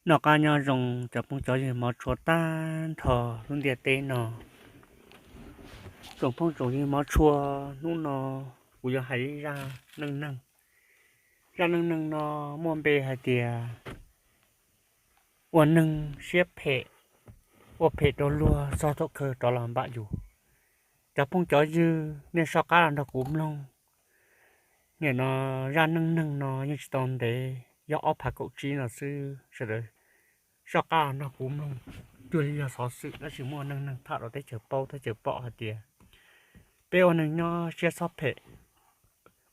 Noj qab nyob zoo cov phooj cov ywg hmov tshua tag nrho lub ntiaj teb no. Tsoom phooj tsoom ywg hmov tshua, hnub no kuv yuav hais zaj neej neeg. Zaj neej neeg no muaj npe hais tias ua neeg siab phem, ua phem rau luag txog thaum kawg rov los npam yus. Cov phooj cov ywg nej soj qab los nrog kuv mloog. Nim no zaj neej neeg no yeej tsis tau ntev, yog ob phav kaum tsib no xwb, sawv daws soj qab los nrog kuv mloog. Cuag li yog xov xwm tab sis muaj neej neeg tham rau teb chaws paub teb chaws pom hais tias peb ua neeg nyob siab txhob phem,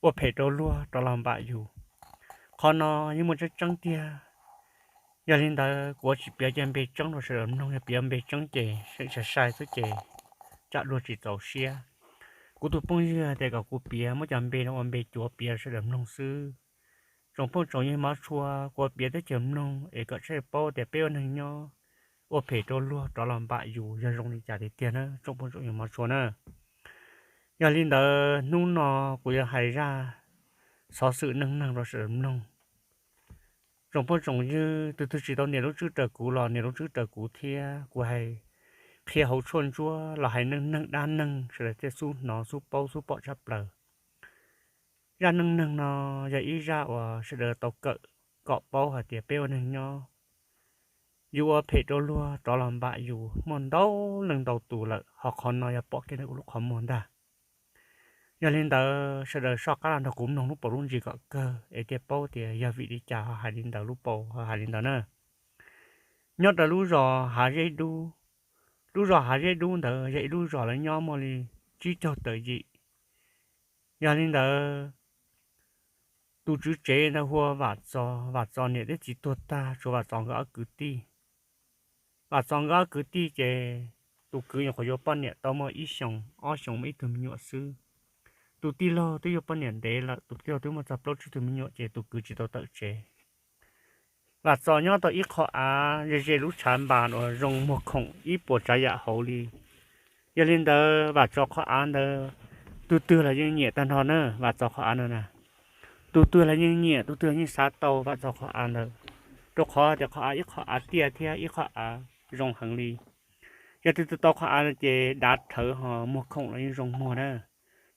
ua phem rau luag rov los npam yus. Qhov no yeej muaj tseeb tseeb tiag. Yog li ntawd kuv tsis piav cov npe tseeb rau sawv daws mloog, yog piav npe tseeb ces seem sai sai xwb ces tsam luag tsis txaus siab. Kuv tus phooj ywg hais tias kom kuv piav, muab cov npe no ua npe cuav piav rau sawv daws mloog xwb. Tsoom phooj tsoom ywg hmov tshua, kuv piav teb chaws mloog es kom tseeb paub tias peb ua neeg nyob ua phem rau luag rov los npam yus yog zoo li cas tiag tiag na tsoom phooj tsoom ywg hmov tshua na. Yog li ntawd hnub no kuv yuav hais zaj xov xwm neej neeg rau sawv daws mloog. Tsoom phooj tsoom ywg, tus twg tsis tau nias lub tswb raws kuv los nias lub tswb raws kuv thiab. Kuv hais qhia hauv tshuaj ntsuab los hais neej neeg dab neeg sawv daws thiaj xub hnov xub paub xub pom tshaj plaws. Zaj neej neeg no yog ib zaj uas sawv daws tau kawm kom paub hais tias peb ua neeg nyob yus ua phem rau luag rov los npam yus muaj ntau leej ntau tus lawm, ho qhov no yog pom kiag ntawm kuv lub qhov muag ntag. Yog li ntawd sawv daws soj qab los nrog kuv mloog lub paus lub ntsis kom kawg es thiaj paub tias yog vim li cas ho hais li ntawd, lub paus ho hais li ntawd na. Nyob rau lub zos Hav Zeb Dub. Lub zos Hav Zeb Dub ntawd yog ib lub zos lawv nyob muaj li tsib caug tawm yim. Yog li ntawd tus tswv tsev ntawd hu ua Vam Txos. Vam Txos niam thiab txiv tuag tag, tshuav Vam Txos nkawd ob kwv tij. Vam Txos nkawd ob kwv tij ces tus kwv nyuam qhuav yuav poj niam tau muaj ib xyoos ob xyoos muaj ib tug me nyuam xwb. Tus tij laug twb yuav poj niam ntev lawm, tus tij laug twb muaj txog plaub tsib tug me nyuam ces tus kwv tsis tau tawm tsev. Vam Txos nyob tau ib qho av ze ze lub tshav npas uas zoo muag khoom ib puas tsav yam hauv li. Yog li ntawd Vam Txos qhov av ntawd tus twg los yeej nyiam tag nrho na, Vam Txos qhov av ntawd na. Tus twg los yeej nyiam, tus twg los yeej xav tau Vam Txos qhov av ntawd, rau qhov tias qhov av ib qho av tiaj thiab ib qho av zoo heev li. Yog tus twg tau qhov av no ces dav rhawv ho muag khoom los yeej zoo muag na.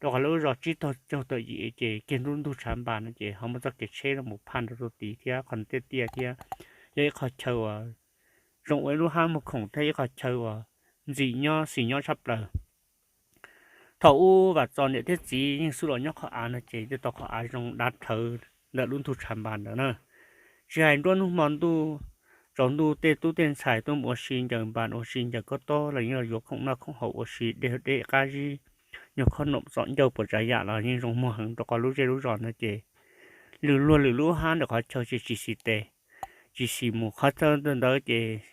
Rau qhov lub zos tsib caug tawm yim ces kiag nruab ntug tshav npas no ces ho muaj txoj kev tsheb los mus phaj nrov rau tid thiab qhov tiaj tiaj thiab yog ib qho chaw uas zoo ua ib lub hab muag khoom thiab ib qho chaw uas ntxim nyob xis nyob tshaj plaws. Thaum ub Vam Txos niam thiab txiv yeej xub los nyob qhov av no ces thiaj tau qhov av zoo dav rhawv ntawm lub ntug tshav npas ntawd na. Tsis hais nruab hnub hmo ntuj, tsaus ntuj tej tub tej ntxhais tuaj mus ua si ncaws npas ua si ncaws kob tob los yeej los yuav khoom noj khoom haus ua si dej dej qab zib, nyuag khob noom txom ncauj puas tsav yam los yeej zoo muag heev rau qhov lub zej lub zos no ces lwm luag lwm lub hab ntawm qhov chaw ces tsis xis tes, tsis xis mus qhov chaw ntawd ces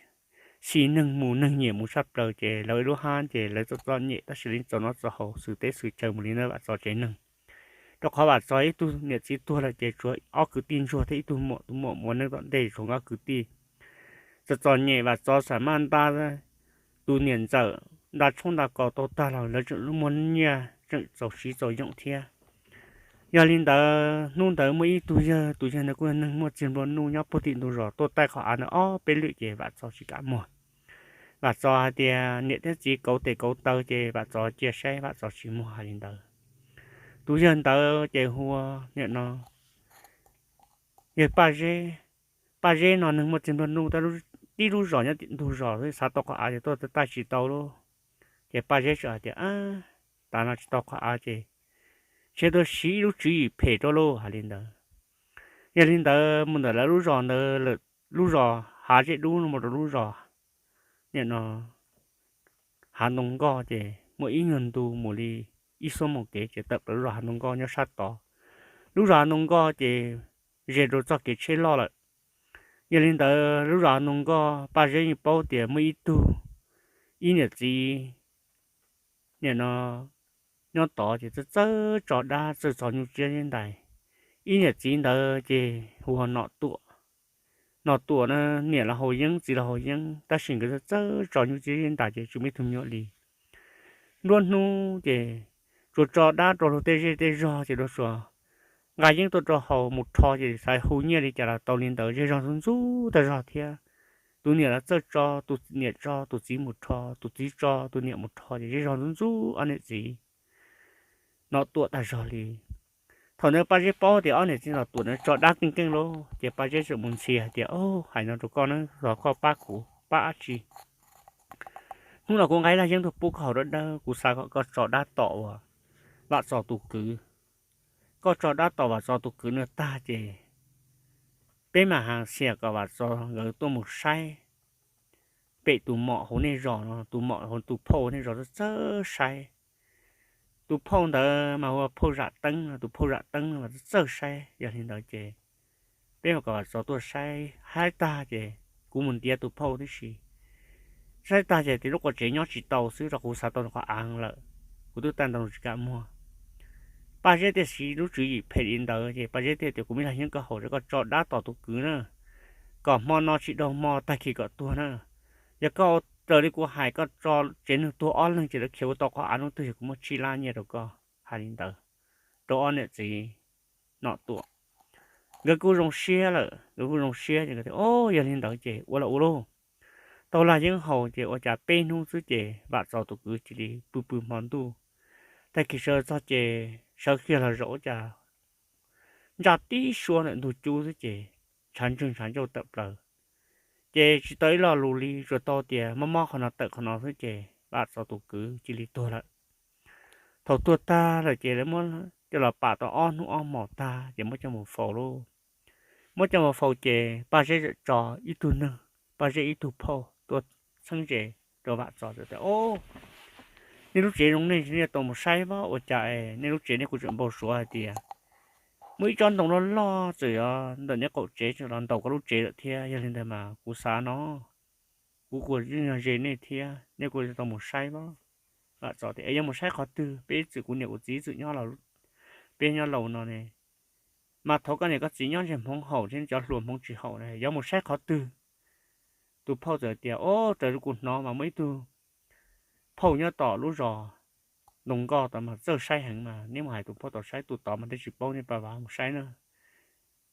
xis neeg mus neeg nyiam mus tshaj plaws ces lawv ib lub hab ces lawv txom txom nyem tab sis lawv txaus noj txaus haus xwm teb xwm chaw mus li ntawd Vam Txos tsev neeg. Rau qhov Vam Txos ib tug niam txiv tuag lawm ces tsuav ob kwv tij ntsuag thiab ib tug muam, tus muam mus neej tom ntej tsuav nkawd ob kwv tij. Txom txom nyem Vam Txos xam maj nta tus niam ntxawm nta tshoob nta kos tau tag los lawv tseem muaj nyiaj tseem txaus siv txaus yoom thiab. Yog li ntawd hnub ntawd muaj ib tug yawg, tus yawg ntawd kuj yog neeg muaj txiag nplua nuj nyob puag tim ntug zos tuaj taij qhov av ntawd ob peb lwm ces Vam Txos tsis kam muag. Vam Txos hais tias niam thiab txiv kauv tes kauv taw ces Vam Txos cia saib Vam Txos tsis muag hais li ntawd. Tus yawg ntawd ces hu ua niam no yawg Paj Zeb. Paj Zeb no neeg muaj txiag nplua nuj tab tib lub zos nyob tim ntug zos xwb xav tau qhov av ces tuaj taij tsis tau lauj. Ces Paj Zeb txawm hais tias, Tav no tsis tau qhov av ces ntshe tuaj siv ib lub tswv yim phem rau lauj hais li ntawd. Yog li ntawd mus ntawm lawv lub zos ntawd, lub zos Hav Zeb Dub no mus rau lub zos niam no Hav Ntoo Nkoj ces muaj ib nyuag ntu mus li ib xuab moos kev ces tawm plaws lub zos Hav Ntoo Nkoj nyob sab tod. Lub zos Hav Ntoo Nkoj ces ze rau txoj kev tsheb loj lawm. Yog li ntawd lub zos Hav Ntoo Nkoj Paj Zeb yeej paub tias muaj ib tug, ib niam txiv niam no nyob tod ces txawj txawj tso dab txawj txo nyuj tsiab zeb ntais. Ib niam txiv ntawd ces hu ua Nom Tuam. Nom Tuam no niam los haus yeeb txiv los haus yeeb tab sis nkawd txawj txawj tso nyuj tsiab zeb ntais ces tsis muaj ib tug me nyuam li. Nruab hnub ces tsuas tso dab rau luag tej zej tej zog ces luag tsuas nqa yeeb tuaj rau haus mus rho ces xav hu nyiaj li cas los tau li ntawd, zej zog ntxub ntxub tag zog thiab. Tus niam los txawj tso, tus niam tso, tus txiv mus rho, tus txiv tso, tus niam mus rho, ces zej zog ntxub ntxub ob niam txiv Nom Tuam tag zog li. Thaum ntawd Paj Zeb paub tias ob niam txiv Nom Tuam ntawd tso dab keej keej lauj, ces Paj Zeb txawm mus ntxhi hais tias, Au, hais no rau koj na, thov koj pab kuv, pab dab tsi? Hnub no kuv nqa ib lag yeeb tuaj pub koj haus dawb dawb, kuv xav kom koj tso dab tom uas Vam Txos tus kwv. Koj tso dab tom Vam Txos tus kwv no tag ces peb mam hais xias kom Vam Txos nkawd tuaj mus saib pem tus mom hauv nej zos no, tus mom hauv tus phauj hauv nej zos txawj txawj saib. Tus phauj ntawd mas hu ua phauj Zam Teeb no, tus phauj Zam Teeb no mas txawj txawj saib. Yog li ntawd ces peb mam kom Vam Txos tuaj saib, saib tag ces kuv mus ntiav tus phauj tib si. Saib tag ces tias lub quas tsev nyob tsis tau xwb rau qhov kuv xav tau nws qhov av lawm, kuv twb tau ntau tsis kam muag. Paj Zeb thiaj siv lub tswv yim phem li ntawd ces Paj Zeb thiaj tias, Kuv muaj ib lag yeeb koj haus, koj tso dab tom tus kwv na, kom hmo no tsis dhau hmo tag kis kom tuag na. Yog koj raws li kuv hais, koj tso tsev neeg tuag ob leeg ces lawv khiav ua tau qhov av hnub twg, yog kuv muab tsib lab nyiaj rau koj. Hais li ntawd rau ob niam txiv Nom Tuam. Nkawd kuj zoo siab lawm, nkawd kuj zoo siab ces nkawd tias, O, yog li ntawd ces ua los ua lauj. Tau lag yeeb haus ces ua cas peb hnub xwb ces Vam Txos tus kwv cia li pw pw hmo ntuj. Tag kis sawv txog ces sawv kiag los zaum ua cas ntsaj tib suab ntawm ntug cub xwb ces ntshav ntswg ntshav ncauj tawm plaws. Ces tsis tau ib lo lus li, tsuas tau tias mob mob qhov no tawm qhov no xwb ces Vam Txos tus kwv cia li tuag lawm. Thaum tuag tag lawm ces lawv muab coj los pam tau ob hnub ob hmos tag ces muab coj mus faus lauj. Muab coj mus faus ces Paj Zeb txawm tso ib tug neeg, Paj Zeb ib tug phauj tuaj txheeb ze rau Vam Txos tias, O, nej lub tsev zoo nej, nej tau mus saib pab ua cas es nej lub tsev nej kuj tseem npau suav hais tias muaj ib tsob ntoo loj loj txawm yog ntawm nej qaum tsev tseem los ntaus koj lub tsev lawm thiab. Yog li ntawd mas kuv xav no, kuv kuj yeej yog ze nej thiab, nej kuj tau mus saib pab. Vam Txos tias, Es yuav mus saib qhov twg? Peb ib txwm kuv niam kuv txiv ib txwm nyob, peb nyob laus no ne, mas thaum koj niam koj txiv nyob ntshe hmoov haum thiab cov hluas hmoov tsis haum na, yuav mus saib qhov twg? Tus phauj txawm tias, O, raws li kuv hnov mas muaj ib tug phauj nyob tom lub zos Ntoo Nkoj tod mas txawj saib heev mas, neb mus hais tus phauj tod saib, tus tod mas tej tsis paub, nej pab mus saib na.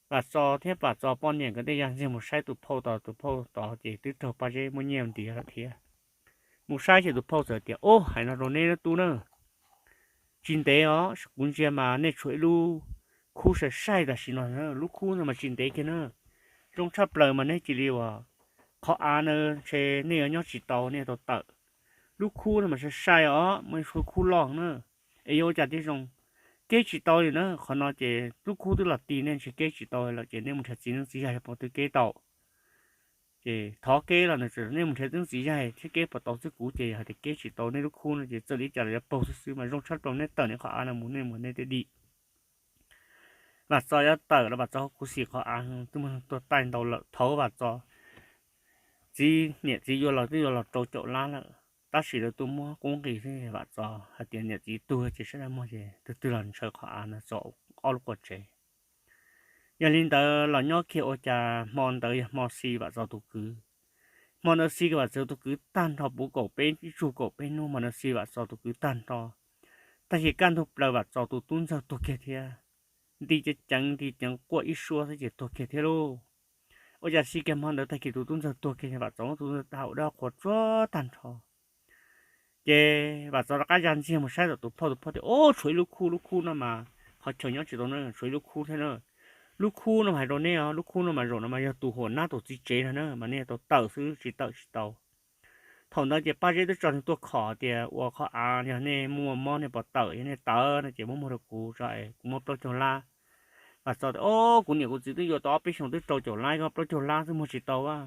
Vam Txos thiab Vam Txos poj niam nkawd tej yog ntxiag mus saib tus phauj tod, tus phauj tod ces twb raug Paj Zeb muab nyiaj ntiav lawm thiab. Mus saib ces tus phauj txawm tias, O, hais no rau neb tub na, tsis ntev os, kuv ntsia mas nej tshuav ib lub khub sai sai tam sim no, lub khub no mas tsis ntev kiag na, zoo tshaj plaws mas neb cia li uas qhov av na ntshe nej yuav nyob tsis tau, nej yuav tau tawm. Lub khub no mas sai sai os, muaj ib khub loj na, es yuav ua cas thiaj zoo, keb tsis tau li na. Qhov no ces lub khub twb los ti nej ntshe keb tsis tau lawm ces nej mus nrhiav txiv neeb txiv yaig yog pom twg keb tau. Ces thov keb los nws tseem, nej mus nrhiav txiv neeb txiv yaig thiab keb pom tau xwb, kuv ces yog hais tias keb tsis tau nej lub khub no ces txawm li cas los yuav paug xwb xwb mas zoo tshaj plaws neb tawm nej qhov av no mus, nej mus nej thiaj dim. Vam Txos yuav tawm los Vam Txos khuv xim qhov av twb muaj neeg tuaj taij ntau lawm, thaum Vam Txos txiv niam txiv yuav los twb yuav los rau caum lab lawm, tab sis lawv tuaj muab qub nqis xwb, Vam Txos hais tias niam txiv tuag ces sab daj muag ces twg twg los ntshaw qhov av no txog ob lub quas tsev. Yog li ntawd los nyob kiag ua cas hmo ntawd yog hmo xi Vam Txos tus kwv. Hmo ntawd xi Vam Txos tus kwv tag nrho puv kaum peb, ib tsug kaum peb hnub, hmo ntawd xi Vam Txos tus kwv tag nrho. Tag kis kaj ntug plaws Vam Txos tus tub ntxawg tuag kiag thiab, nti ceev ceev nti ceev quaj ib suab xwb ces tuag kiag thiab lauj. Ua cas xi kiag hmo ntawd tag kis tus tub ntxawg tuag kiag, Vam Txos tus tub ntxawg tau dab qhuas tsuag tag nrho. Ces Vam Txos rov qab ya ntxiag mus saib tom tus phauj, tus phauj tias, O, tshuav ib lub khub, lub khub no mas qhov chaw nyob tsis tau na, tshuav ib lub khub thiab na. Lub khub no mas hais rau neb os, lub khub no mas zaum no mas yog tus huam nab tus txiv tsev no na, mas nej tau tawm xwb, tsis tawm tsis tau. Thaum ntawd ces Paj Zeb twb tso nws tuaj khom tias ua qhov av, yog nej muaj mob nej pom tawm, yog nej tawm no ces muab muag rau kuv tso es kuv muab plaub caug lab. Vam Txos tias, O, kuv niam kuv txiv twb yuav tau ob peb xyoos twb rau caum lab, koj plaub caug lab xwb muag tsis tau a.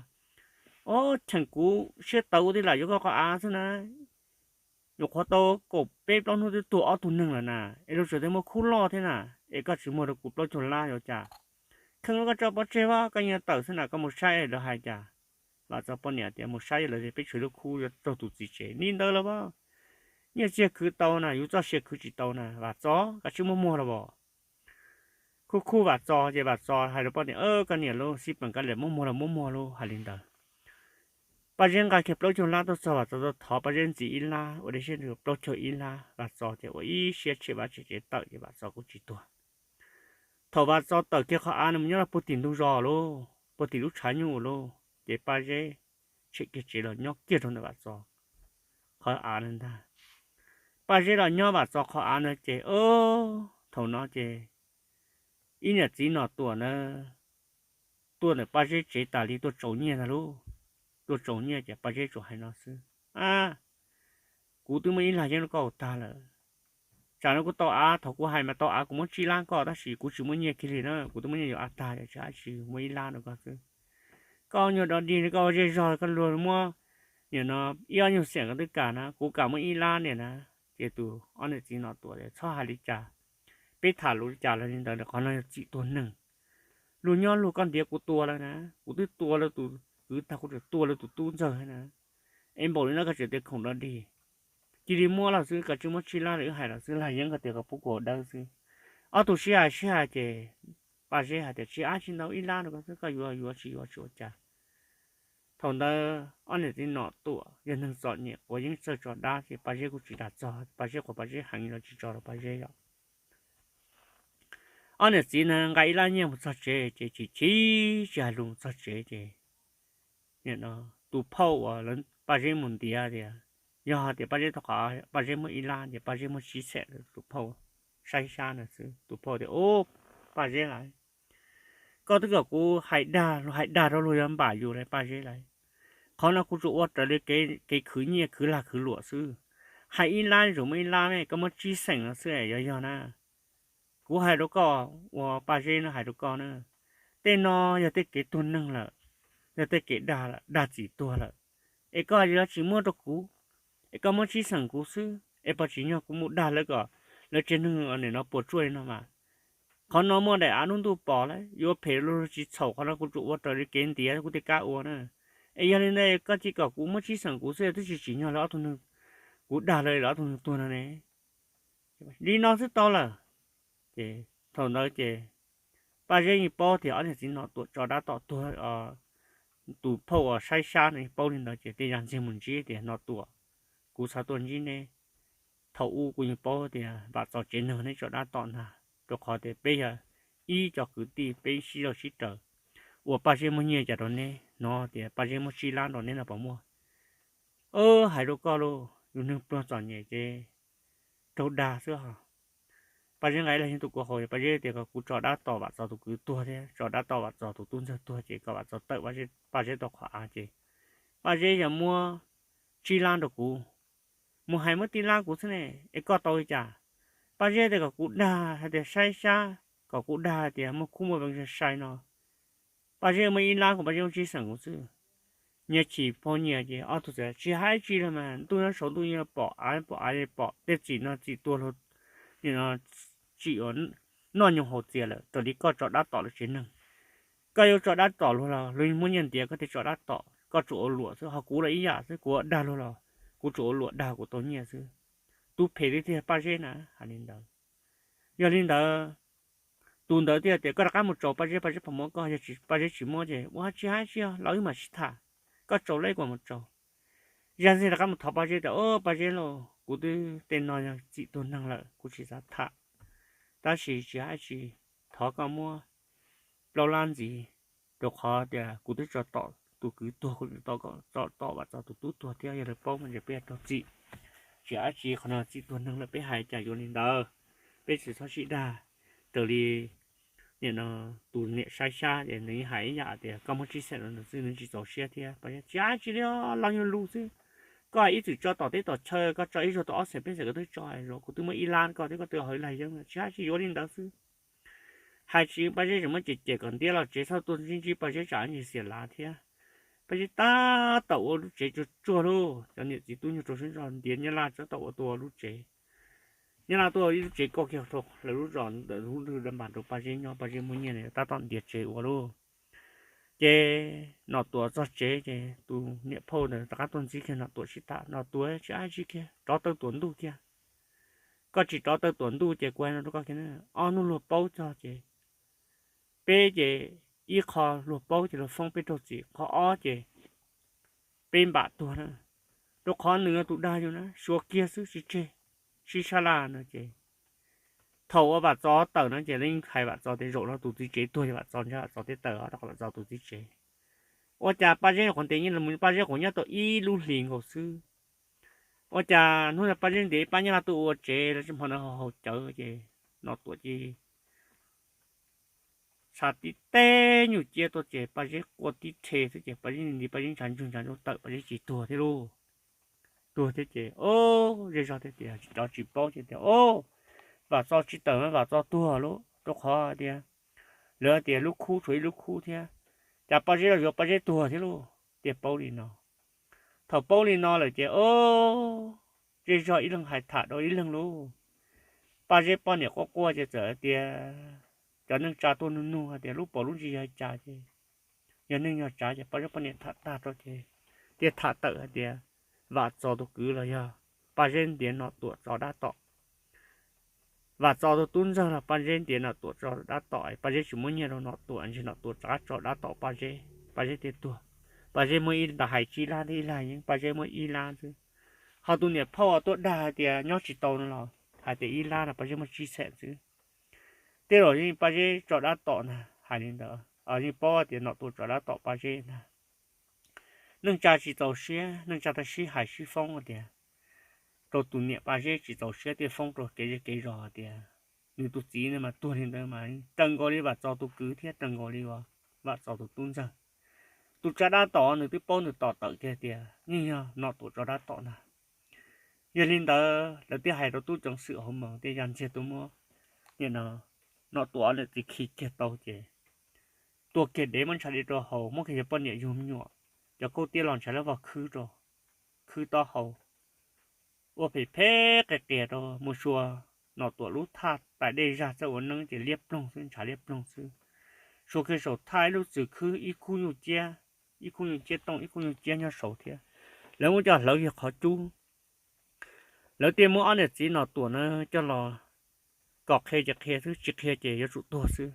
O, cheem kuv siab tawv ua tij lam yuav koj qhov av xwb na. Nyuam qhuav tau kaum peb plaub hnub twb tuag ob tug neeg lawm na, es luag tseem muaj khub loj thiab na, es koj tsis muag rau kuv plaub caug lab yuav cas? Kheej koj tso pov tseg, koj yeej tawm xwb na, koj mus saib lawv hais cas. Vam Txos poj niam tias, Mus saib lawv tias peb tshuav lub khub yuav raug tus txiv tsev li ntawd lawm as. Nyiaj txiag khwv tau na, yus txoj sia khwv tsis tau na, Vam Txos kav tsij muab muag los as. Khub khub Vam Txos ces Vam Txos hais rau poj niam, Koj niam lauj, xij peem kav liam muab muag los muab muag lauj, hais li ntawd. Paj Zeb nqa kiag plaub caug lab tuaj txog, Vam Txos tau thov Paj Zeb ntxiv ib lab, ua dej siab ntsws plaub caug ib lab, Vam Txos ces ua ib siab tshem vaj tshem tsev tawm ces Vam Txos kuj tsis tuag. Thaum Vam Txos tawm kiag qhov av no mus nyob rau puag tim ntug zos lauj, puag tim lub tshav nyuj lauj, ces Paj Zeb tshem kiag tsev los nyob kiag rau ntawm Vam Txos qhov av na ntag. Paj Zeb los nyob Vam Txos qhov av na ces, o, thaum no ces ib niam txiv Nom Tuam na tuaj ntawm Paj Zeb tsev tas li tuaj tsaus nyiaj ntag lauj. Tuaj tsaus nyiaj ces Paj Zeb tsuas hais no xwb: A, kuv twb muaj ib lag yeeb rau koj ua tag lawm. Tsam no kuv tau av, thaum kuv hais mas tau av kuv muab tsib lab koj, tab sis kuv tsis muaj nyiaj kiag li na, kuv twb muab nyiaj yuav av tag, tsis dab tsi, muaj ib lab rau koj xwb. Koj nyuag dog dig no, koj ua zej zog, koj luag muab, nim no ib ob nyuag xiam koj twb kam na, kuv kam muab ib lab niam na. Ces tus ob niam txiv Nom Tuam tias: Txhob hais li cas, peb tham lus li cas los li ntawd, qhov no yog txim tuag neeg. Luag nyob luag, koj ntiav kuv tua lawm na, kuv twb tua lawv tus kwv tag, kuv tseem tua lawv tus tub ntxawg na. Es npaum li no koj tseem tias khoom dog dig, cia li muab los xwb, koj tsis muab tsib lab los wb hais los xwb, lag yeeb koj tias koj pub kuv ua dawb xwb. Ob tug sib hais sib hais ces Paj Zeb hais tias: Tsis ab, tsis ntau, ib lab rau koj xwb, koj yuav yuav, tsis yuav tsis ua cas. Thaum ntawd ob niam txiv Nom Tuam yog neeg txom nyem quav yeeb txawj tso dab ces Paj Zeb kuj tsis dag txog Paj Zeb, qhuas Paj Zeb heev los tsis tso rau Paj Zeb yom. Ob niam txiv na nqa ib lab nyiaj mus txog tsev ces chim chim tsis hais lus mus txog tsev ces tus phauj uas Paj Zeb mus ntiav tias, yog tias Paj Zeb tau qhov Paj Zeb muaj ib lab ces Paj Zeb muaj tsib xees, tus phauj saib sab ntawd xwb. Tus phauj tias: Ub, Paj Zeb lawm, koj twb kom kuv hais dag, hais dag rau luag yuav npam yus lawm Paj Zeb lawm. Qhov no kuv tsuas ua raws li kev khwv nyiaj khwv lag khwv luam xwb. Hais ib lab tsuas muaj ib lab, koj muab tsib xees no xwb, yog yog na. Kuv hais rau koj, ua Paj Zeb no hais rau koj na, tej no yog tej kev tuag neeg lawm, yog tej kev dag lawm, dag txim tuag lawm. Es koj yuav tsis muab rau kuv, es koj muab tsib xees kuv xwb, es pom tsis nyog kuv mus dag lawv kom lawv tsev neeg nim no puas tsuaj li no mas. Qhov no muaj daim av lub ntuj pom lawm, yuav phem los tsis txhaum, qhov no kuv tsuas ua raws li kev ntiav kuv tej kab ua na. Es yog li ntawd koj cia kom kuv muab tsib xees kuv xwb, twb tsis tsim nyog lawv ob tug neeg, kuv dag lawv los ob tug neeg tuag no ne. Li no xwb tau lawm. Ces thaum ntawd ces Paj Zeb yeej paub tias ob niam txiv Nom Tuam tso dab tom tuag, tus phauj uas saib sab no yeej paub li ntawd ces tej yam ntxiag mus ntsib tias: Nom Tuam, kuv xav tuaj ntsib neb, thaum ub kuv yeej paub tias Vam Txos tsev neeg neb tso dab tom ntag, rau qhov tias peb yog ib co kwv tij, peb sib zog sib raws, ua Paj Zeb muaj nyiaj cas rau neb, hnov tias Paj Zeb muaj tsib lab rau neb no puas muaj? Hais rau koj lauj, yus neeg pluag txom nyem ces raug dag xwb os. Paj Zeb nqa ib lag yeeb tuaj kuv hauv, Paj Zeb tias kom kuv tso dab tom Vam Txos tus kwv tuag thiab tso dab tom Vam Txos tus tub ntxawg tuag ces kom Vam Txos tawm Paj Zeb tau qhov av ces Paj Zeb yog muab tsib lab rau kuv, mus hais muab tib lab kuv xwb ne, es koj tau li cas? Paj Zeb tias kom kuv dag hais tias saib sab, kom kuv dag hais tias muaj khub muaj vees sai sai no. Paj Zeb muaj ib lab, kom Paj Zeb muab tsib xeem kuv xwb. Nyias chim pau nyias ces ob tug txawm tsis hais tsi li mas, ntuj nyob saud ntuj nyob pom, av pom av pom, tej txim no txim tuag luag, tsim noj nyoos haus txias lawm raws li koj tso dab tom lawv tsev neeg. Koj yuav tso dab tom luag los luag muab nyiaj ntiav koj thiaj tso dab tom, koj tsuas ua luam xwb. Ho kuv los ib yam xwb, kuv dag luag los kuv tsuas ua luam dag kuv tau nyiaj xwb. Tus phem tiag tiag Paj Zeb na, hais li ntawd. Yog li ntawd, tus ntawd thiaj tias koj rov qab mus tsaus Paj Zeb, Paj Zeb puas muab koj, yog Paj Zeb tsis muab ces ua tsis hais tsi, los wb mam sib tham, koj tsaus lawm kuv mam mus tsaus. Zaj ntxiag rov qab mus thov Paj Zeb tias, o Paj Zeb lauj, kuv twb tej no yog txim tuag neeg lawm kuv tsis xav tham, tab sis tsis hais tsi, thov koj muab plaub lab ntxiv, rau qhov tias kuv twb tso tom tus kwv tuag, kuv tso tom Vam Txos tus tub tuag thiab, yog lawv paub mas ntshe peb yuav raug txim. Tsis hais tsi, qhov no txim tuag neeg lawm, peb hais cas yuav li ntawd, peb tsis txhob sib dag. Raws li nim no tus niam saib sab es nws hais ib yam tias koj muab tsib xeem rau nws xwb, nws tsis txaus siab thiab. Paj Zeb, tsis hais tsi li, los yog lus xwb. Koj ib txwm tso tom teb tom chaw, koj tso ib zaug tau ob xeem peb xeem koj twb tso, kuv twb muab ib lab koj thiab, koj twb haus ib lag yeeb, tsis hais tsi, yuav li ntawd xwb. Hais tsis, Paj Zeb tseem muab cem cem kom ntiab los tsev, txhob tuaj ntsib ntsib Paj Zeb tsam ntsis xiam lav thiab. Paj Zeb tab tom ua lub tsev tsuag tsuag lauj, cov niam txiv tub nyuag rau siab ntso ntiav Nyab Laj txhob tau ua, tuaj ua lub tsev. Nyab Laj tuaj ua ib lub tsev kauj kiag rau lawv lub zos ntawm lub lwg da npas rau Paj Zeb nyob, Paj Zeb muaj nyiaj tab tom ntiav tsev ua lauj. Ces Nom Tuam txog tsev ces tus niam phauj ntawd rov qab tuaj ntxib kiag Nom Tuam sib tham, Nom Tuam, tsis hais tsi kiag, rov taw tuam ntuj kiag. Koj tsis rov taw tuam ntuj ces kuv hais no rau koj kiag, ob hnub luag paub txog ces peb ces ib qho luag paub ces luag foob peb raug txim, qhov ob ces peb npam tuag na, rau qhov nws tus dag yus na, suav kiag xwb tsis tseg, sib sab laj no ces thaum uas Vam Txos tawm no ces lawv yeej hais Vam Txos tias zaum no tus txiv tsev tuag ces Vam Txos ntshe Vam Txos thiaj tawm, rau qhov Vam Txos tus txiv tsev Ua cas Paj Zeb qhuav ntes nyiaj los mus, Paj Zeb qhuav nyob tau ib lub hlis nkaus xwb. Ua cas hnub no Paj Zeb ntiav ib pab nyab laj tuaj ua tsev los tsis hmo no haus cawv ces Nom Tuam ces xa tib teg nyuj ciab tuaj ces Paj Zeb quaj tib rhe xwb ces Paj Zeb nti Paj Zeb ntshav ntsug ntshav ntsug tawm Paj Zeb tsis tuag thiab lauj. Tuag thiab ces o, zej zog thiab tias cov tsis paub ces tias o, Vam Txos tsis tawm, Vam Txos tuag lauj, rau qhov tias lawv tias lub khub tshuav ib lub khub thiab, cas Paj Zeb los yuav Paj Zeb tuag thiab lauj. Tias paub li no. Thaum paub li no lawm ces o, zej zog ib leeg hais tham rau ib leeg lauj. Paj Zeb poj niam quaj quaj ces txawm tias cov neej tsa tuaj nug nug hais tias lub paus lub ntsis yog cas ces yog neeg yog tsav ces Paj Zeb poj niam tham tag rau ces thiaj tham tawm hais tias Vam Txos tus kwv los yog Paj Zeb ntiav Nom Tuam tso dab tom. Vam Txos tus tub ntxawg los Paj Zeb ntiav Nom Tuam tso dab tom, Paj Zeb tsis muab nyiaj rau Nom Tuam, ntshe Nom Tuam rov qab tso dab tom Paj Zeb, Paj Zeb thiaj tuag. Paj Zeb muaj ib nta hais tsib lab thiab ib lab yeeb, Paj Zeb muaj ib lab xwb. Ho tus niam phauj tuaj dag hais tias nyob tsis tau no los hais tias ib lab no Paj Zeb muaj tsib xees xwb. Tej zaum yeej Paj Zeb tso dab tom ntag, hais li ntawd yeej paub tias Nom Tuam tso dab tom Paj Zeb ntag. Neej tsa tsis txaus siab, neej tsa tau sib hais sib foob tias rau tus niam Paj Zeb tsis txaus siab thiaj foob rau kev zej kev zos tias nws tus txiv no mas tuag li ntawd mas raws nkaus li Vam Txos tus kwv thiab raws nkaus li Vam Txos tus tub ntxawg. Tus tso dab tom nws twb paub nws tom tawm kiag tias yeej yog Nom Tuam tso dab tom ntag. Yog li ntawd lawv thiaj hais rau tub ceev xwm hauv moos thiaj ya ntxiag tuaj muab nim no Nom Tuam niam txiv khi kiag tau ces tua kiag dev muab ntshav dev rau haus, muab kiag cov poj niam yug me nyuam, cov khaub tiab los ntshav lab vog khwb rau, khwb taub hau, ua phem phem qias qias rau mus sua Nom Tuam lub thaj tais dej zaj txawj ua neeb ces liab ploog xwb, ntshav liab ploog xwb. Sua kiag saum thaj ib lub txwm khwb ib khub nyuj ciab, ib khub nyuj ciab tooj ib khub nyuj ciab nyob saud thiab. Lawv muab coj hlawv kiag qhov cub. Lawv thiaj muab ob niam txiv Nom Tuam na coj los kom qhia ces qhia xwb, tsis qhia ces yuav tsum tuag xwb.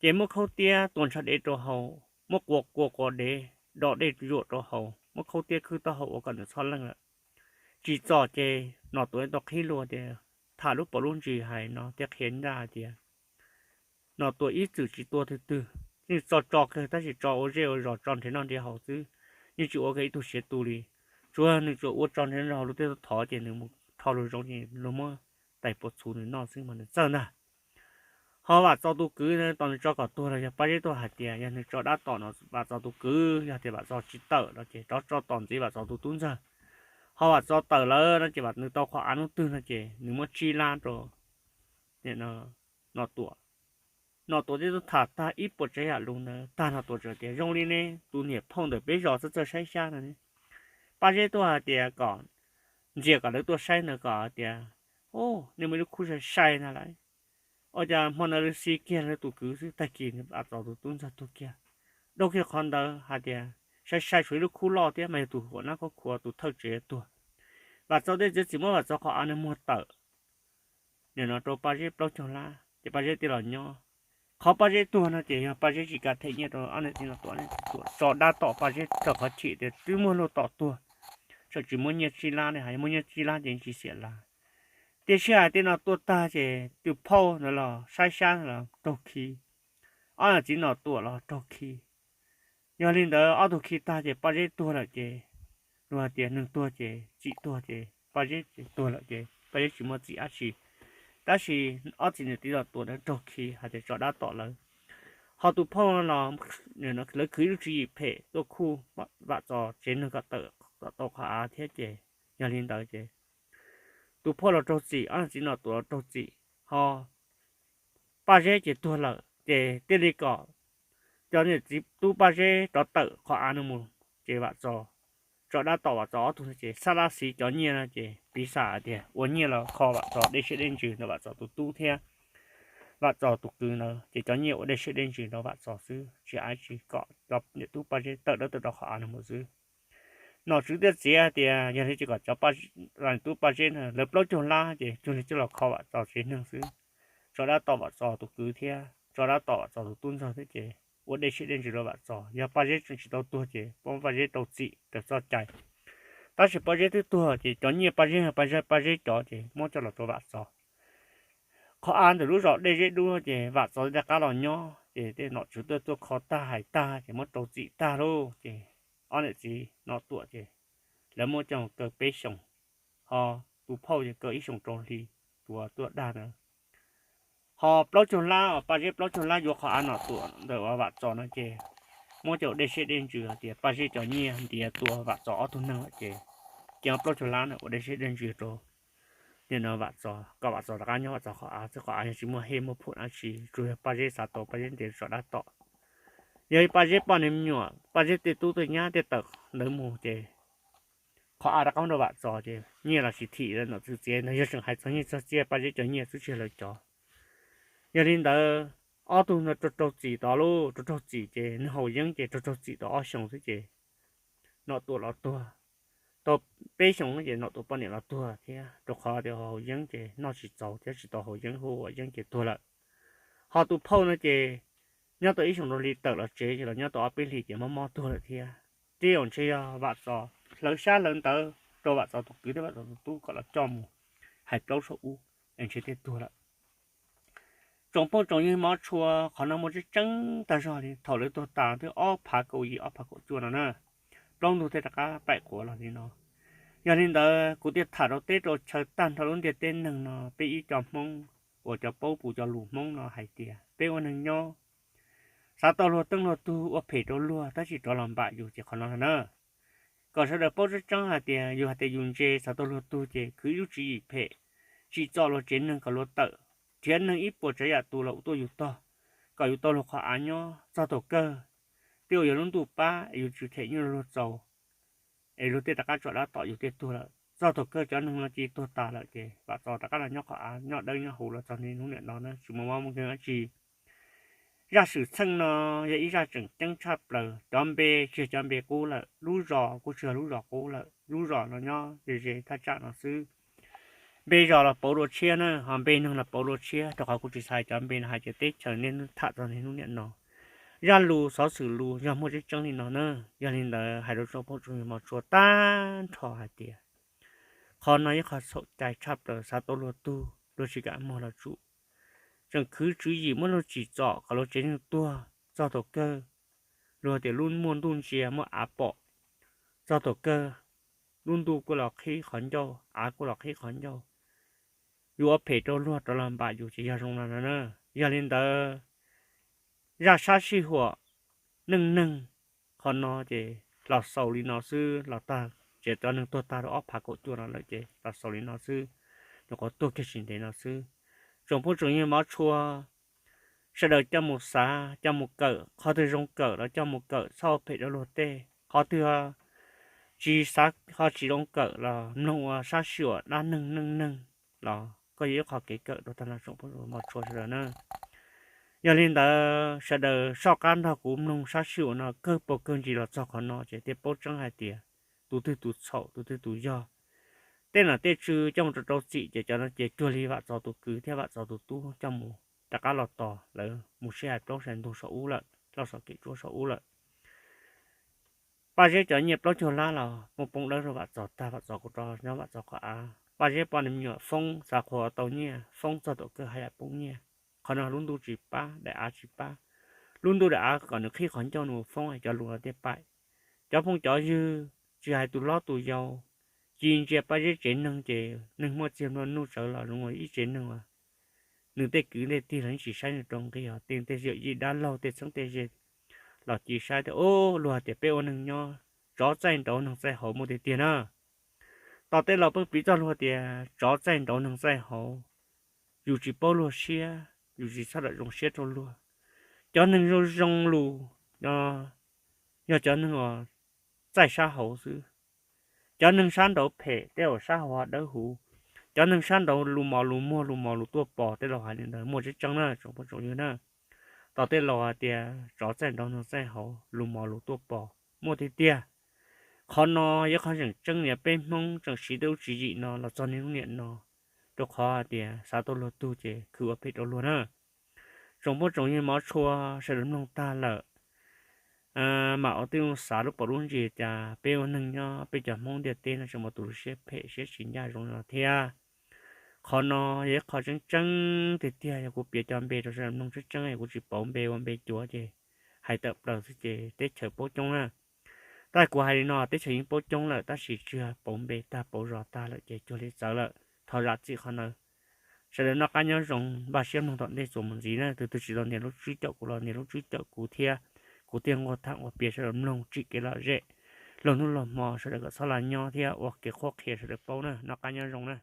Ces muab khaub tiab tua ntshav dev rau haus, muab qua kua quas dev, do dej zuam rau haus, muab khaub tiab khwb taub hau ua kom nws txhob leej lawm. Tsim txom ces Nom Tuam tau qhib lus tias tham lub paus lub ntsis hais no thiaj qhia ncaj hais tias Nom Tuam ib txwm tsis tua twg twg, yeej tso tso kiag tab sis tso ua zej ua zos tso nrhiav noj nrhiav haus xwb, yeej tsis ua kiag ib tug siav tu li. Tsuas nws tsuas ua tso nrhiav noj nrhiav haus, luag tej thaud ces nws mus rho luag zoo ces luag muab tais puas txhuv nws noj xwb mas nws txawj ntag. Ho Vam Txos tus kwv tos nws tso kom tuag los yog Paj Zeb tuaj hais tias yog nws tso dab tom no Vam Txos tus kwv, yog tias Vam Txos tsis tawm no ces rov tso tom ntxiv Vam Txos tus tub ntxawg. Ho Vam Txos tawm lawm no ces nws tau qhov av hnub twg no ces nws muab tsib lab rau Nom Tuam. Nom Tuam twb tham tag ib puas tsav yam lus ntawd tag, Nom Tuam txawm tias zoo li ne, tus niam phauj ntawm peb zos txawj txawj saib xyab no ne, Paj Zeb tuaj hais tias kom ntxias kom lawv tuaj saib ntawd kom tias, o, nej muaj ib lub khub sai sai ntag lauj. Ua cas hmo ntawd lawv xi kiag lawv tus kwv xwb, tag kis Vam Txos tus tub ntxawg tuag kiag. Dhau kiag qhov ntawd hais tias sai sai tshuav ib lub khub loj thiab mas yog tus huam nab khob khuav tus thawj tsev tuag. Vam Txos tej txiav txim muab Vam Txos qhov av nws muag tawm nim no rau Paj Zeb plaub caug lab ces Paj Zeb thiaj los nyob. Qhov Paj Zeb tuag no ces yog Paj Zeb tsis kam them nyiaj rau ob niam txiv Nom Tuam, ob niam txiv Tuam tso dab tom Paj Zeb raws qhov chim tias twb muaj luag tom tuag, txawm tsis muaj nyiaj tsib lab ne, hais muaj nyiaj tsib lab ces tsis xiam lawm. Tiam sis hais tias no tuaj tag ces tus phauj ntawd los saib xyab los raug khi, ob niam txiv Nom Tuam los raug khi. Yog li ntawd ob tug khi tag ces Paj Zeb tuag lawm ces luag hais tias neeg tuag ces txim tuag ces Paj Zeb tuag lawm ces Paj Zeb tsis muaj txim dab tsi. Tab sis ob txiv niam txiv Nom Tuam ntawd raug khi hais tias tso dab tom lawv. Ho tus phauj los lawv khwv ib lub tswv yim phem tuaj khuj Vam Txos tsev neeg kom tawm kom tau qhov av thiab ces yog li ntawd ces tus phauj los raug txim, ob niam txiv Nom Tuam los raug txim, ho Paj Zeb ces tuag lawm ces thiaj li kom cov niam txiv tub Paj Zeb rov tawm qhov av no mus ces Vam Txos tso dab tom Vam Txos ob tug no ces xab lab xiv cov nyiaj no ces piv xam hais tias ua nyiaj los kho Vam Txos dej siab dej ntsws ntawm Vam Txos tus tub thiab Vam Txos tus kwv ntawd ces cov nyiaj ua dej siab dej ntsws rau Vam Txos xwb, tsis hais tsis kom cov niam tub Paj Zeb tawm dawb tawm do qhov av no mus xwb. Nom tswv thiaj txiav hais tias yog li ces kom cov niam tub Paj Zeb no lawv plaub caug lab ces cuag li coj los kho Vam Txos tsev neeg xwb, tso dab tom Vam Txos tus kwv thiab tso dab tom Vam Txos tus tub ntxawg thiab ces ua dej siab dej ntsws rau Vam Txos. Yog Paj Zeb tseem tsis tau tuag ces pub Paj Zeb rau txim raws txoj cai. Tab sis Paj Zeb twb tuag ces cov nyiaj Paj Zeb, Paj Zeb, Paj Zeb cov ces muab coj los rau Vam Txos. Qhov av ntawm lub zos Dej Zeb Dub ces Vam Txos thiaj rov qab los nyob. ces tej nom tswv tuaj tuaj kho tag hais tag ces muab rau txim tag lauj. Ces ob niam txiv Nom Tuam ces lawv muab coj kaw peb xyoos, ho tus phauj ces kaw ib xyoos rau hli, tus uas tuaj dag ntawd. Ho plaub caug lab, Paj Zeb plaub caug lab yuav qhov av Nom Tuam ntawm uas Vam Txos no ces muab cov dej siab dej ntsws hais tias Paj Zeb cov nyiaj ntiav tua Vam Txos ob tug neeg lawm ces cia plaub caug lab ntawd ua dej siab dej ntsws rau nim no Vam Txos, kom Vam Txos rov qab nyob Vam Txos qhov av, txij qhov av yog tsis muaj hej muaj phom dab tsi, tsuas yog Paj Zeb xav tau Paj Zeb ntiav tso dab tom. Yog li Paj Zeb poj niam me nyuam, Paj Zeb tej tub tej nyab tej tawm ntawd mus ces qhov av rov qab rau Vam Txos ces nyiaj los tsis thim, nom tswv txiav ntawd yog tseem hais txog nyiaj txog txiaj Paj Zeb cov nyiaj xwb tsis yog lawv cov. Yog li ntawd ob tug no raug raug txim tod lauj, raug raug txim ces nws haus yeeb ces raug raug txim tau ob xyoos xwb ces Nom Tuam los tuag. Tau peb xyoos ces Nom Tuam poj niam los tuag thiab, rau qhov tias haus yeeb ces noj tsis txaus thiab tsis tau haus yeeb, hu ua yeeb ces tuag lawm. Ho tus phauj no ces nyob tau ib xyoos rau hli tawm los tsev ces los nyob tau ob peb hlis ces mob mob tuag lawm thiab. Tej zaum ntshe yog Vam Txos hlawv xyab hlawv ntawv rau Vam Txos tus kwv thiab Vam Txos tus tub kom los coj mus hais plaub saum ub es ntshe thiaj tuag lawm. Tsoom phooj tsoom ywg mov tshua, qhov no muaj tseeb tseeb tag zog li, thaum lawv tuag tas twb ob phav kaum yim ob phav kaum cuaj no na, plaub ntug thiaj rov qab paim quav los li no. Yog li ntawd kuv thiaj tham rau teb rau chaw tag nrho lub ntiaj teb neeg no, peb ib co Hmoob uas cov paub pus cov lus Hmoob no hais tias peb ua neeg nyob xav tau luag teej luag tug, ua phem rau luag tab sis rov los npam yus ces qhov no na. Kom sawv daws paub tseeb tseeb hais tias yus hais tias yus ntse xav tau luag tug ces khwv ib lub tswv yim phem, tsim txom luag tsev neeg kom luag tawm, nrhiav neeg ib puas tsav yam tus los tuaj yus tog, kom yus tau luag qhov av nyob txog thaum kawg. Twb uas yog lub ntuj pab es yus tsis them nyuj rau luag txaus, es luag thiaj rov qab tso dab tom yus thiaj tuag lawm. Txog thaum kawg cov neeg no cia li tuag tas lawm ces Vam Txos rov qab los nyob qhov av nyob dawb nyob huv los txog niaj hnub niam no na, tsis muaj mob muaj nkeeg dab tsi. Zaj xwm txheej no yog ib zaj tseem ceeb tshaj plaws, cov npe tsis yog cov npe qub lawm, lub zos kuj tsis yog lub zos qub lawm, lub zos no nyob ze ze thaj tsam no xwb. Npe zos los pauv dua tshiab na, ho npe neeg los pauv dua tshiab, rau qhov kuv tsis xav hais cov npe no hais tias teb chaws niaj hnub tham txog niaj hnub niam no. Zaj lus xov xwm lus yog muaj tseeb tseeb li no na. Yog li ntawd hais rau tsoom phooj tsoom ywg mov tshua tag nrho hais tias qhov no ib qho txhaum cai tshaj plaws, xav tau luag tug luag tsis kam muag los tsum, tseem khwv tswv yim muab luag tsim txom kom luag tsev neeg tuag, txog thaum kawg luag tias lub muaj ntuj ntsia muaj av pom, txog thaum kawg lub ntuj kuj los qhib qhov ncauj, av kuj los qhib qhov ncauj, yus ua phem rau luag rov los npam yus ces yog zoo no no na. Yog li ntawd zaj sab sij huam neej neeg qhov no ces los xaus li no xwb, los tag tsev cov neeg tuag tag rau ob phav kaum cuaj no lawm ces los xaus li no xwb, nyuam qhuav tuag kiag tsis ntev no xwb. Tsoom phooj tsoom ywg mov tshua, sawv daws coj mus xav coj mus kawm, qhov twg zoo kawm los coj mus kawm, txhob ua phem rau luag tej. Qhov twg tsis xav ho tsis zoo kawm los mloog ua sab sij huam dab neeg neej neeg los koj yog ib qho kev kawm rau tag nrho tsoom phooj ywg mov tshua sawv daws na. Yog li ntawd sawv daws soj qab nrog kuv mloog sab sij huam no kawg paus kawg ntsis los txog qhov no ces thiaj paub tseeb hais tias tus twg tus txhaum tus twg tus yog. Tej nom tej tswv coj mus rau rau txim ces cov no ces cuag li Vam Txos tus kwv thiab Vam Txos tus tub coj mus rov qab los tos lawv mus sib hais plaub hais ntug saum ub lawm, plaub saum kev tsuab saum ub lawm. Paj Zeb cov nyiaj plaub caug lab los muaj poob dawb rau Vam Txos tag, Vam Txos kuj rov nyob Vam Txos qhov av. Paj Zeb poj niam me nyuam foob xav qhuas tau nyiaj, foob txog tom kawg haj yam poob nyiaj. Qhov no lub ntuj tsis pab, daim av tsis pab. Lub ntuj daim av kom nws qhib qhov ncauj nws mus foob cov lus no thiaj paim. Cov phooj cov ywg, tsis hais tus hlob tus yau, cia li ntsia Paj Zeb tsev neeg ces neeg muaj txiag nplua nuj tsawv los zoo ua ib tsev neeg uas nws tej kwv tej tij los yeej tsis saib nws rau nqi, ho tej tej yawm yij dab laug tej txheeb tej ze los cia li saib tias, o, luag hais tias peb ua neeg nyob, tsov txaij nraud neeg txaij hauv muaj tiag tiag na. Tom tej laus pheej piv txoj lus tias tsov txaij nraud neeg txaij hauv, yus tsis paub luag siab, yus tsis txhob lam zoo siab rau luag. Cov neeg zoo zoo lus no yog cov neeg uas txaij sab hauv xwb. Cov neeg sab nraud phem, tej uas sab hauv ho dawb huv. Cov neeg sab nraud lus mos lus muag lus mos lus tuaj pos, tej laus hais li ntawd muaj tseeb tseeb na tsoom phooj tsoom ywg na. Tom tej laus hais tias tsov txaij nraud neeg txaij hauv, lus mos lus tuaj pos, muaj tiag tiag. Qhov no yog qhov tseem tseeb niam peb Hmoob tseem siv tej lub tswv yim no los txog niaj hnub niam no, rau qhov hais tias xav tau luag tug ces khwv ua phem rau luag na. Tsoom phooj tsoom ywg mov tshua, sawv daws mloog tag lawm, mam ua tib zoo xav lub paus lub ntsis cas peb ua neeg nyob peb cov Hmoob ntiaj teb no tseem muaj tus lub siab phem siab tsis ncaj zoo li no thiab. Qhov no yog ib qho tseeb tseeb tiag tiag, yog kuv piav cov npe rau sawv daws mloog tseeb tseeb, kuv tsis pauv npe ua npe cuav ces hais tawm plaws xwb ces teb chaws paub coob na. Tab sis kuv hais li no teb chaws yeej paub coob lawm tab sis tsis yog pauv npe tag pauv zos tag lawm ces cuag li txawv lawm. Thov zam txim qhov ntawd. Sawv daws noj qab nyob zoo, npaj siab mloog tom ntej txuas mus ntxiv na. Tus twg tsis tau nias lub tswb caum kuv los nias lub tswb caum kuv thiab, kuv thiaj nquag tham nquag piav sawv daws mloog tsim kev lom zem. Luag hnub luag hmo sawv daws kom txhob los nyob thiab ua kev qhuab qhia sawv daws paub na. Noj qab nyob zoo na.